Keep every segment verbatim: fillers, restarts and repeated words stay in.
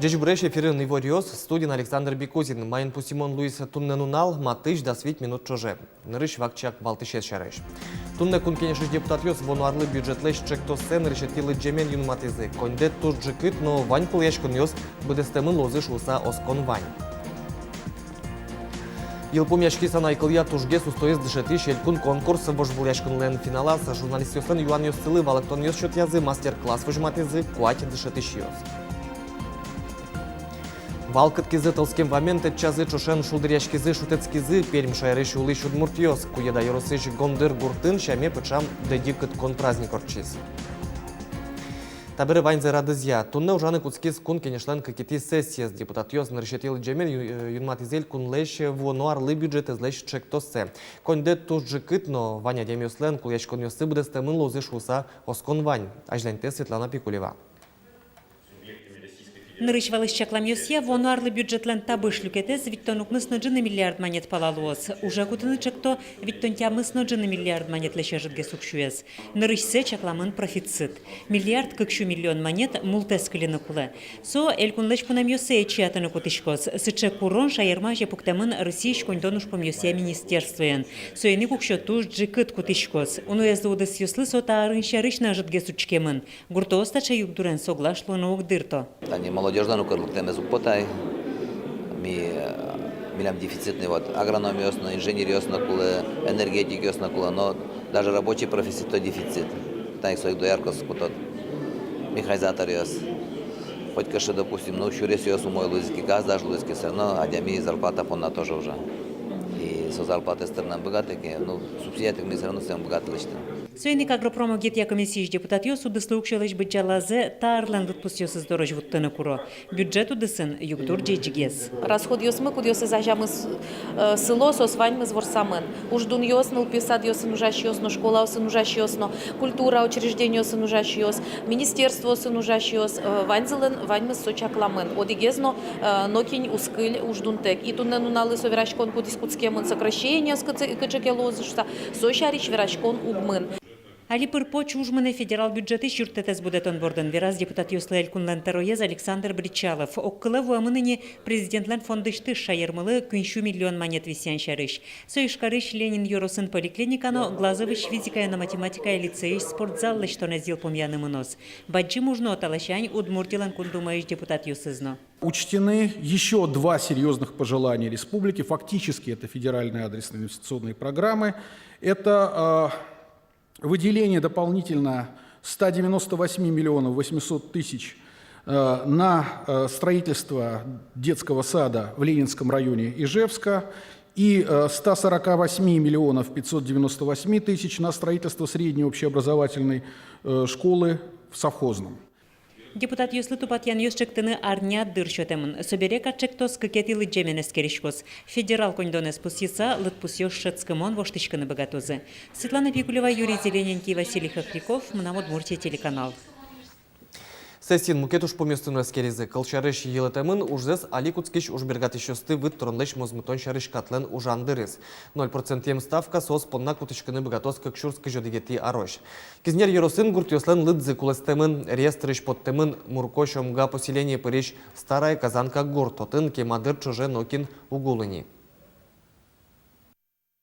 Ӟечбуресь! Эфирын «Иворъёс», студиын Александр Бекузин. Маин пусйымон луиз туннэ нунал, матысь дас вить минут ӵоже. Нырысь вакчияк валтӥсез сярысь. Туннэ Кун Кенешысь депутатъёс вуоно арлы бюджетлэсь чектоссэ нырысетӥ лыдӟемен юнматӥзы. Коньдэт туж ӝикыт, но вань кулэяськонъёс быдэстэмын луозы шуыса оскон вань. Йылпумъяськиз анай кылъя тужгес устоез дышетӥсь элькун конкурс. Вожвылъяськонлэн финалаз журналистъёслэн юанъёссылы валэктонъёс сётъязы, мастер-класс возьматӥзы куать дышетӥсьёс. Вал кыткизы тылскем вамен, тэтчазы ӵошен, шулдыръяськизы, шутэтскизы Пермь шаерысь улӥсь удмуртъёс. Куеда ёросысь Гондыр гуртын сяме пыӵам дӧдьы кыткон праздник ортчиз. Табере ваньзэ радызъя. Туннэ ужаны кутскиз Кун Кенешлэн кыкетӥ сессиез. Депутатъёс нырысетӥ лыдӟемен ю-, юнматӥзы элькунлэсь вуоно арлы бюджетэзлэсь чектоссэ. Коньдэт туж ӝикыт, но вань адямиослэн кулэяськонъёссы быдэстэмын луозы шуыса оскон вань. Азьланьтэ Светлана Пикулева. Нырысь валысь чакламъёсъя, вуоно арлы бюджетлэн табыш люкетэз витьтон укмыс но ӝыны миллиард манет пала луоз. Уже кутыны чекто витьтон тямыс но ӝыны миллиард манетлэсь ӧжытгес уксёез. Нырысьсэ чакламын профицит. Миллиард кык сю миллион манет мултэс кыльыны кулэ. Со элькунлэсь пунэмъёссэ ичиятыны кутӥськоз. Сыӵе курон шаермы азе пуктэмын Россиысь коньдон ужпумъёсъя министерствоен. Соин ик уксё туж ӝикыт кутӥськоз. Уноезлы удысъёслы со та арын сярысь но ӧжытгес учкемын. Гуртоос таӵе югдурен соглаш луыны уг дырто. Тани молодёжьлэн укыр лыктэмез уг поты ай. Ми, э, милям дефицитный вот агрономъёс но, инженеръёс но кулэ, энергетикъёс но кулэ, но даже рабочий профессиын то дефицит. Тани со ик дояркаос кутод, механизаторъёс. Хоть кыӵе, допустим, ну, сюресъёс умой луиз ке, газ даже луиз ке, всё равно адями зарплата понна тоже уже. И со зарплатаез тырыны ӧм быгатэ ке, ну, субсидиятык ми всё равно сое ӧм быгатэ лэсьтыны. Соин ик агропромогетъя комиссиысь депутатъёс удыслы уксёлэсь быдӟалазэ та арлэн лыдпусъёсыз дорозь вуттыны куро. Бюджет удысын югдур ӟечгес. Расходъёсмы, кудъёсыз азямы с-, э, сыло, соос ваньмыз ворсамын. Уждунъёс, нылпи садъёсын ужасьёс но, школаосын ужасьёс но, культура учреждениосын ужасьёс, министерствоосын ужасьёс, э, ваньзылэн ваньмыз со чакламын. Одӥгез но, э, нокин уз кыль уждунтэк. И туннэ нуналлы со вераськон, кудӥз кутскемын, сокращениос кыӵе, кыӵе ке луозы шуыса, со сярысь вераськон уг мын. Али пыр-поч уж мынэ федерал бюджетысь юрттэтэз будэтон бордын, вераз депутатъёслы элькунлэн тӧроез Александр Бречалов. Огкылэ вуэмын ини президентлэн фондысьтыз шаермылы куинь сю миллион манет висъян сярысь. Со Ижкарысь Ленин ёросын поликлиника но Глазовысь физикая но математикая лицейысь спортзал лэсьтонэз йылпумъяны мыноз. Бадӟым уж но таласянь Удмуртилэн Кун Думаысь депутатъёсыз но. Учтены ещё два серьёзных пожелания республики. Фактически это федеральные адресные инвестиционные программы. Это, а, выделение дополнительно ста девяноста восьми миллионов восемьсот тысяч, э, на, э, строительство детского сада в Ленинском районе Ижевска и, э, ста сорока восьми миллионов пятьсот девяносто восьми тысяч на строительство средней общеобразовательной, э, школы в Совхозном. Депутатъёслы тупатъянъёс чектыны арня дыр сётэмын. Собере кат чектос кыкетӥ лыдӟемен эскериськоз. Федерал коньдонэз пусйыса, лыдпусъёс шӧдскымон воштӥськыны быгатозы. Светлана Пикулева, Юрий Зелененький, Василий Хохряков, «Мынам Удмуртие» телеканал. Сессиын мукет ужпумъёсты но эскеризы. Кылсярысь, йылэтэмын ужзэс али кутскись ужбергатӥсьёсты выт тыронлэсь мозмытон сярысь катлэн ужан дырыз. Ноль процентъем ставка соос понна кутӥськыны быгатоз кык сюрс кызь одӥгетӥ арозь. Кизнер ёросын гуртъёслэн лыдзы кулэстэмын. Реестрысь поттэмын Мурко Сёмга поселение пырись Старая Казанка гурт. Отын кема дыр ӵоже нокин уг улы ни.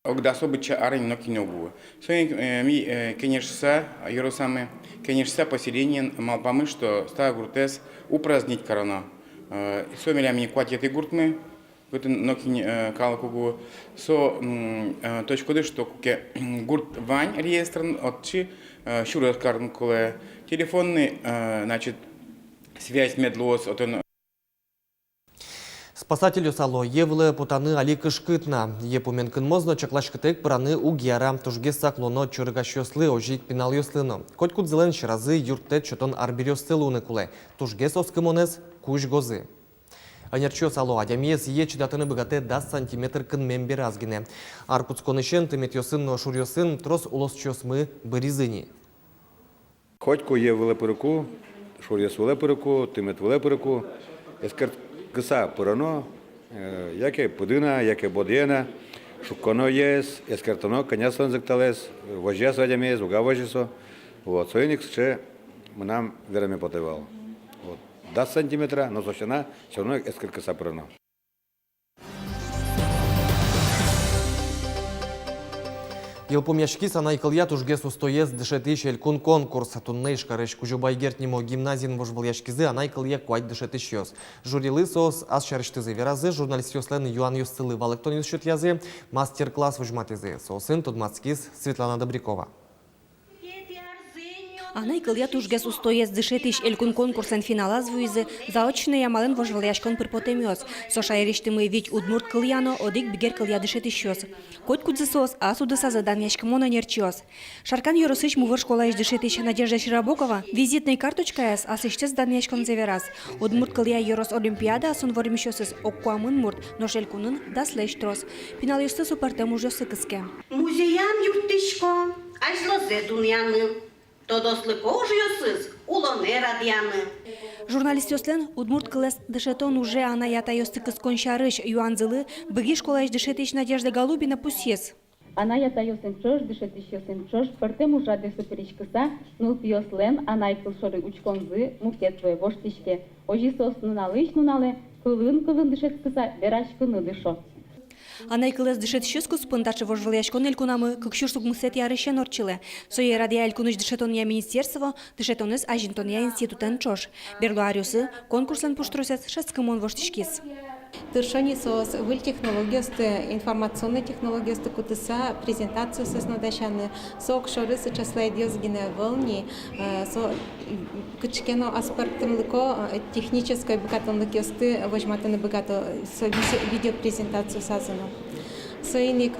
Ог дасо быдӟа арын нокин уг улы. Соин, э, ми, э, кенешса, ёросамы, кенешса поселениен малпамы, что Стара гуртэз упразднить кароно. Э, со милям ини куатетӥ гуртмы, кытын нокин, э, калык уг улы. Со, м, э, тодӥськоды, что куке гурт вань реестрын, отчы, э, сюрес карыны кулэ. Телефонный, э, значит, связь мед луоз отын. Спасательёс ало: йӧ вылэ потаны али кышкыт на. Йӧ пумен кынмоз но, чакласькытэк пыраны уг яра. Тужгес сак луоно чорыгасьёслы, озьы ик пиналъёслы но. Котькудӥзлэн сьӧразы юрттэт сётон арбериоссы луыны кулэ. Тужгес оскымонэз — кузь гозы. Ӧнерчиос ало: адямиез йӧ чидатыны быгатэ дас сантиметр кынмем бераз гинэ. Ар кутсконысен тыметъёсын но шуръёсын трос улосчиосмы быризы ни. Котьку йӧ вылэ пырыку, шуръёс вылэ пырыку, тымет вылэ пырыку, эскерыса пыроно, э, яке пыдын-а, яке бодыен-а, шукконо йӧэз, эскерттоно, кӧня солэн зӧкталэз, возья со адямиез, уг-а возьы со. Вот, соин ик сыӵе мынам вераме потэ вал. Вот. дас сантиметра, но со сяна всё равно эскерыса пыроно. Йылпумъяськиз «Анай кылъя тужгес устоез дышетӥсь» элькун конкурс. Туннэ Ижкарысь Кузебай Герд нимо гимназиын вожвылъяськизы анай кылъя куать дышетӥсьёс. Жюрилы соос ас сярысьтызы веразы, журналистъёслэн юанъёссылы валэктонъёс сётъязы, мастер-класс возьматӥзы. Соосын тодматскиз Светлана Добрякова. «Анай кылъя тужгес устоез дышетӥсь» элькун конкурслэн финалаз вуизы заочной амалэн вожвылъяськон пыр потэмъёс. Со шаерысьтымы вить удмурт кылъя но одӥг бигер кылъя дышетӥсьёс. Котькудзы соос ас удысазы данъяськымон ӧнерчиос. Шаркан ёросысь Мувыр школаысь дышетӥсь Надежда Широбокова визитной карточкаяз асьсэлэсь данъяськонзэ вераз. Удмурт кылъя ёрос олимпиадаосын вормисьёсыз ог куамын мурт, нош элькунын даслэсь трос. Пиналъёсты со пӧртэм ужъёсы кыске. Музеям юрттӥсько азьлозэ дунъяны, тодослыко ужъёсыз улонэ радъяны. Журналистъёслэн удмурт кылэз дышетон уже анай-атайёсты кыскон сярысь юанзылы Быги школаысь дышетӥсь Надежда Голубина пусйиз. Анай-атайёсын ӵош, дышетӥсьёсын ӵош пӧртэм ужрадъёсы пыриськыса, нылпиослэн анай кыл шоры учконзы мукет луэ, воштӥське. Озьы соос нуналысь нуналэ кылын-кылын дышетскыса вераськыны дышо. Анай кылэз дышетӥсьёс куспын таӵе вожвылъяськон элькунамы кык сюрс укмысэтӥ арысен ортчылэ. Сое радъя элькунысь дышетонъя министерство дышетонэз азинтонъя институтэн ӵош. Берло аръёсы конкурслэн пуштросэз шӧдскымон воштӥськиз. Тыршо ни соос выль технологиосты, информационной технологиосты кутыса презентациосыз но дасяны. Со огшоры сыӵе слайдъёс гинэ ӧвӧл ни, э, со, м, кыӵе ке но аспӧртэмлыко, э, технической быгатонлыкъёсты возьматыны быгато, со виде-, видеопрезентациосазы но. Соин ик,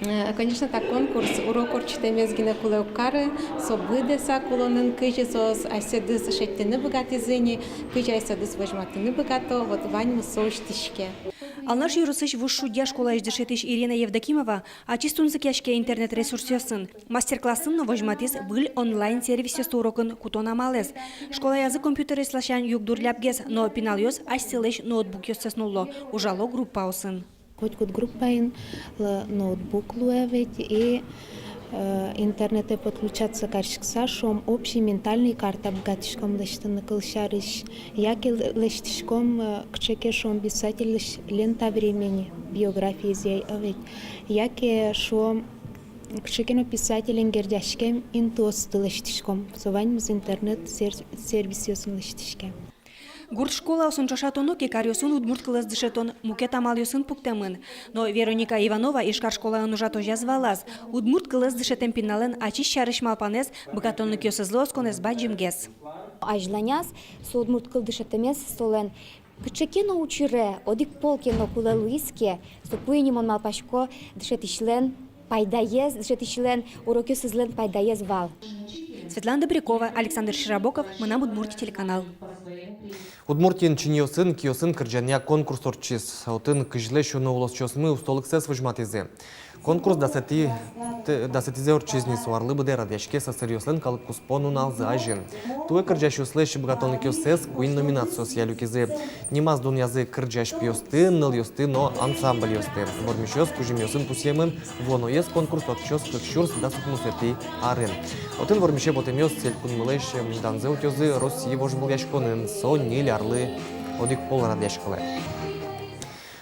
э, конечно, та конкурс урок ортчытэмез гинэ кулэ уг кары, со быдэсак улонын, кызьы соос асьсэдыз шедьтыны быгатӥзы ни, кызьы асьсэдыз возьматыны быгато, вот ваньмыз со усьтӥське. Алнаш ёросысь Вуж Шудья школаысь дышетӥсь Ирина Евдокимова ачиз тунсыкъяське интернет-ресурсъёсын. Мастер-классын но возьматӥз выль онлайн-сервисъёсты урокын кутон амалэз. Школаязы компьютеръёс ласянь югдур лябгес, но пиналъёс асьсэлэсь ноутбукъёссэс нулло, ужало группаосын. Котькуд группаын, э, ноутбук луэ ведь, и, э, интернетэ подключаться кариськыса, шуом, общий ментальный карта быгатӥськом лэсьтыны, кылсярысь, яке лэ-, лэсьтӥськом, э, кыӵе ке, шуом, писательлэсь «Лента времени», биографиез, э, ведь, яке, шуом, кыӵе ке но писателен герӟаськем интыосты лэсьтӥськом. Со ваньмыз интернет-сер-, сервисъёсын лэсьтӥське. Гурт школаосын ӵошатоно ке, каръёсын удмурт кылэз дышетон мукет амалъёсын пуктэмын. Но Вероника Иванова Ижкар школаын ужатозяз валаз: удмурт кылэз дышетэм пиналлэн ачиз сярысь малпанэз, быгатонлыкъёсызлы осконэз бадӟымгес. Азьланяз со удмурт кыл дышетэмез солэн кыӵе ке но учыре, одӥг пол ке но кулэ луиз ке, соку ини, мон малпасько, дышетӥсьлэн пайдаез, дышетӥсьлэн урокъёсызлэн пайдаез вал. Светлана Добрякова, Александр Широбоков, «Мынам Удмуртие» телеканал. Удмуртиын чиньыосын, киосын кырӟанъя конкурс ортчиз. Отын кызьлэсь уно улосчиосмы устолыксэс возьматӥзы. Конкурс дасэтӥ-, т-, дасэтӥзэ ортчиз ни. Со арлы быдэ радъяське сӧсыръёслэн калык куспо нуналзы азьын. Туэ кырӟасьёслэсь быгатонлыкъёссэс куинь номинациосъя люкизы. Нимаз дунъязы кырӟась пиосты, нылъёсты но ансамбльёсты. Вормисьёс кузьымъёсын пусъемын: вуоноез конкурс ортчоз кык сюрс дас укмысэтӥ арын. Отын вормисе потэмъёс элькунмылэсь данзэ утёзы Россиысь вожвылъяськонын. Со ньыль арлы одӥг пол радъяськылэ.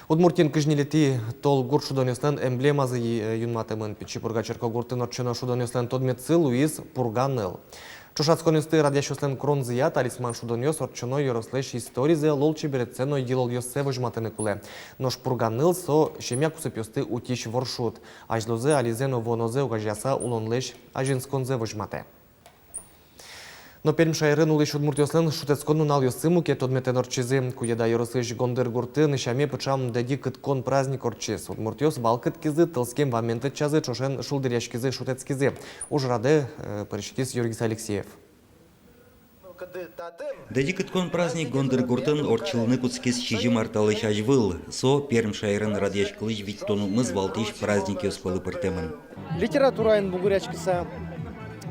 Удмуртиын кызь ньылетӥ тол гурт шудонъёслэн эмблемазы ю-, юнматэмын. Пичи Пурга черкогуртын ортчоно шудонъёслэн тодметсы луиз Пурга ныл. Ӵошатсконъёсты радъясьёслэн куронзыя талисман шудонъёс ортчоно ёрослэсь историзэ, лулчеберетсэ но йылолъёссэ возьматыны кулэ. Нош Пурга ныл — со семья кусыпъёсты утись воршуд. Азьлозэ, ализэ но вуонозэ огазеяса, улонлэсь азинсконзэ возьматэ. Но Пермь шаерын улӥсь удмуртъёслэн шутэтскон нуналъёссы мукет тодметэн ортчизы. Куеда ёросысь Гондыр гуртын сяме пыӵам Дэди кыткон праздник ортчиз. Удмуртъёс вал кыткизы, тылскем вамен тэтчазы, ӵошен шулдыръяськизы, шутэтскизы. Ужрадэ, э, пыриськиз Юргис Алексеев. Дэди кыткон праздник Гондыр гуртын ортчылыны кутскиз сизьым ар талэсь азьвыл. Со Пермь шаерын радъяськылӥсь витьтон укмыс валтӥсь праздникъёс пӧлы пыртэмын. Литератураен бугыръяськыса,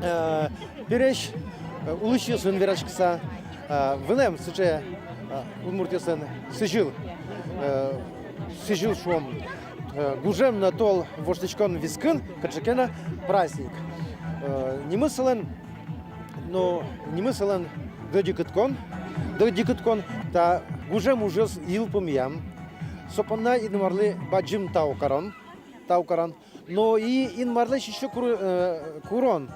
э, пересь, э, улӥсьёсын вераськыса, э, вылэм сыӵе, э, удмуртъёслэн сӥзьыл, э, сӥзьыл, шуом, э, гужем но тол воштӥськон вискын кыӵе ке но праздник. Э, нимыз солэн, но нимыз солэн Дэди кыткон. Дыдьы кыткон — та гужем ужъёс йылпумъям. Со понна Инмарлы бадӟым тау карон, тау карон. Но и Инмарлэсь ещё кур-, э, курон.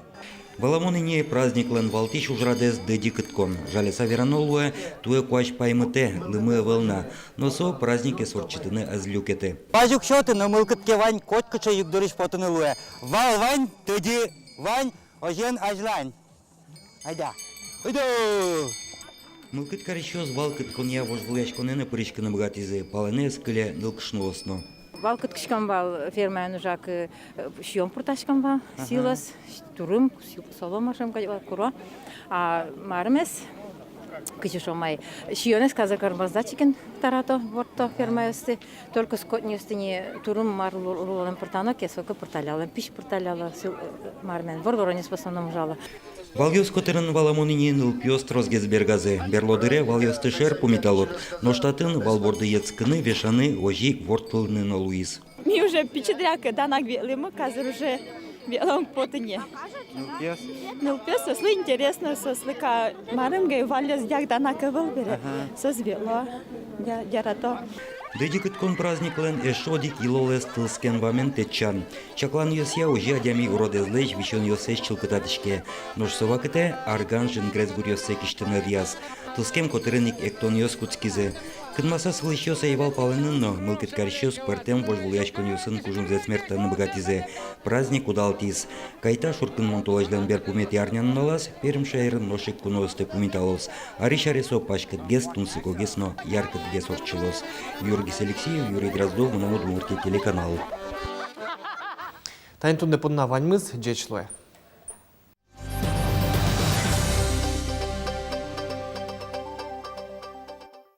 Валамон ини, праздниклэн валтӥсь ужрадэз — дыдьы кыткон. Жаляса верано луэ, туэ куазь паймытэ, лымы ӧвӧл на. Но со праздникез ортчытыны ӧз люкеты. Куазь уг сёты, но мылкыд ке вань, котькыӵе югдурысь потыны луэ. Вал вань, дыдьы вань, озьыен азьлань. Айда. Айда! Мылкыд карисьёс вал кытконъя вожвылъяськонэ но пыриськыны быгатӥзы, палэнэ ӧз кыле нылкышноос но. Вал кыткиськом вал, фермаын ужакы, э, сиён пыртаськом вал, ага, силос, турым, си-, солома шуом кадь вал, куро. А мармес, кызьы шуом ай, сиёнэз казакармас дачикын тарато, ворто фермаосты. Только скотниосты ни турым-мар лу-, лулалэн пыртоно ке, соку пырталяло, пищ пырталяло, сыл-, э, мармен, воргоронъёс в основном ужало. Валъёс котырын, валамон ини, нылпиос тросгес бергазы. Берло дыре валъёсты шер пумиталод, нош татын вал борды йӧтскыны, вешаны, озьы ик ворттылыны но луиз. Ми уже пичи дыръя ке данак ветлӥмы, казыр уже ветлон уг поты ни. Нылпиос? Нылпиос, соослы интересно, соослы ка, марым ке, валъёс дяк данак ӧвӧл бере. Ага. Соос ветло, дя-, ярато. Дыдьы кыткон праздниклэн эшшо одӥг йылолэз — тылскем вамен тэтчан. Чакланъёсъя, озьы адями уродэзлэсь, висёнъёслэсь чылкытатӥське. Нош со вакытэ арган жингрес гуръёссэ кисьтыны ӧдъяз. Тылскем котырын ик эктонъёс кутскизы. Кынмаса сылӥсьёс ӧй вал палэнын но, мылкыд карисьёс пӧртэм вожвылъяськонъёсын кужымзэс мертаны быгатӥзы. Праздник удалтӥз. Кайта, шуркынмон толэзьлэн берпуметӥ арнянуналаз Пермь шаерын нош ик куноосты пумиталоз. Арысь аре со паськытгес, тунсыкогес но яркытгес ортчылоз. Юргис Алексеев, Юрий Дроздов, «Мынам Удмуртие» телеканал. Тани туннэ понна ваньмыз. Ӟеч луэ.